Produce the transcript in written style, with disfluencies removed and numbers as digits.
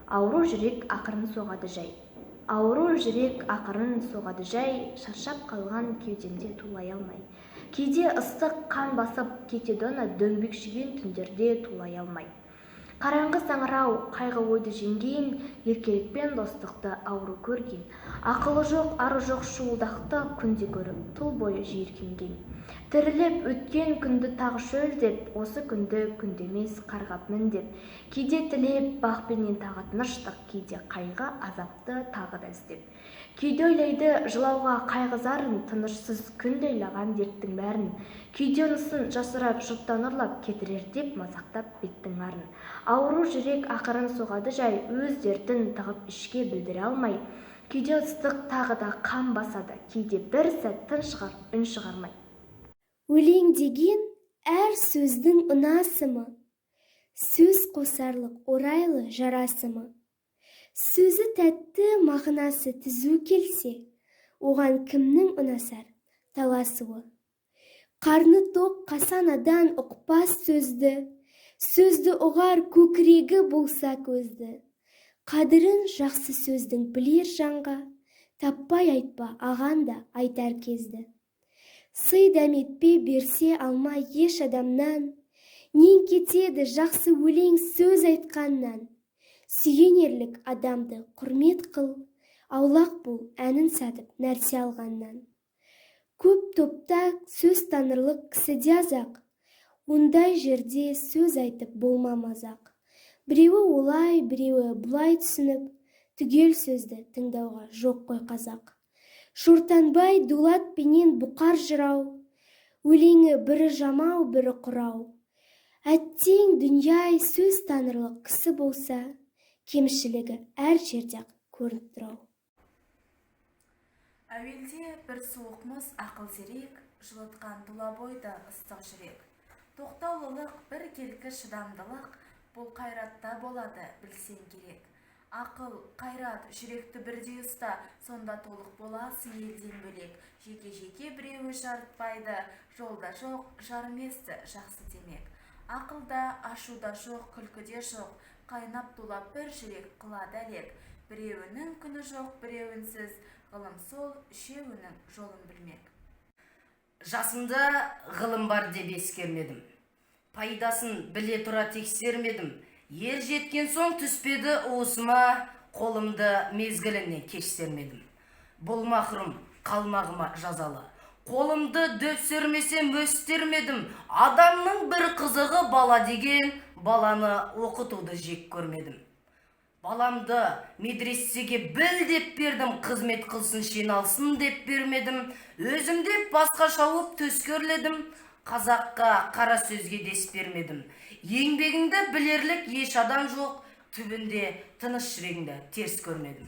Ауру жүрек ақырын соғады жай. Ауру жүрек ақырын соғады жай, шаршап қалған кеудемде тулай алмай. Кейде ыстық қан басып кетеді оны, дөңбекшіген түндерде тулай алмай. Қараңғы саңырау қайғы ойды жеңген, еркелік пен достықты ауру көрген. Ақылы жоқ, ары жоқ шуылдақты күнде көріп, тұл бойы жиіркенген. Тіріліп өткен күнді тағы шөлдеп, осы күнді күнде емес қарғап міндеп. Кейде тілеп бақ пенен тағы тыныштық, кейде қайғы азапты тағы да іздеп. Кейде ойлайды жылауға қайғы зарын, тынышсыз күнде ойлаған дерттің бәрін. Кейде онысын жасырар жұрттан ұрлап, кетірер деп мазақтап беттің арын. Ауру жүрек ақырын соғады жай, өз дертін тығып ішке білдіре алмай. Кейде ыстық тағы да қан басады, кейде бір сәт тын шығар үн шығармай. Өлең деген әр сөздің ұнасымы, сөз қосарлық орайлы жарасымы. Сөзі тәтті, мағынасы түзу келсе, оған кімнің ұнасар таласуы? Қарны тоқ қасанадан ұқпас сөзді, сөзді ұғар көкірегі болса көзді. Қадірін жақсы сөздің білер жанға, таппай айтпа аған да айтар кезді. Сый дәметпе берсе алма еш адамнан, нең кетеді жақсы өлең сөз айтқаннан. Сүйенерлік адамды құрмет қыл, аулақ бол әнін сатып нәрсе алғаннан. Көп топта сөз танырлық кісі де аз-ақ, ондай жерде сөз айтып болма мазақ. Біреуі олай, біреуі бұлай түсініп, түгел сөзді тыңдауға жоқ қой қазақ. Шортанбай Дулат пенен Бұқар жырау, өлеңі бірі жамау, бірі құрау. Әттең дүние-ай, сөз танырлық кісі болса, кемшілігі әр жерде-ақ көрініп тұр-ау. Әуелде бір суық мұз ақыл зерек, жылытқан тұла бойды ыстық жүрек. Тоқтаулылық, біркелкі шыдамдылық, бұл қайратта болады, білсең керек. Ақыл, қайрат, жүректі бірдей ұста, сонда толық боласың елден бөлек. Жеке-жеке біреуі жарытпайды, жолда жоқ, жарыместі жақсы демек. Ақылда, ашуда жоқ, күлкіде жоқ, қайнап тулап бір жүрек қылады әлек. Біреуінің күні жоқ, біреуінсіз, ғылым сол, үшеуінің жолын білмек. Жасымда ғылым бар деп ескермедім. Пайдасын біле тұра тексермедім. Ер жеткен соң түспеді уысыма, қолымды мезгілінен кеш сермедім. Бұл махрұм қалмағыма жазалы. Қолымды дөп сермесем өстермедім. Адамның бір қызығы бала деген, баланы оқытуды жек көрмедім. Баламды медресеге біл деп бердім, қызмет қылсын шен алсын деп бермедім. Өзім деп басқа шауып төскерледім, қазаққа қара сөзге дес бермедім. Еңбегіңді білерлік еш адам жоқ, түбінде тыныш жүрегіңді теріс көрмедім.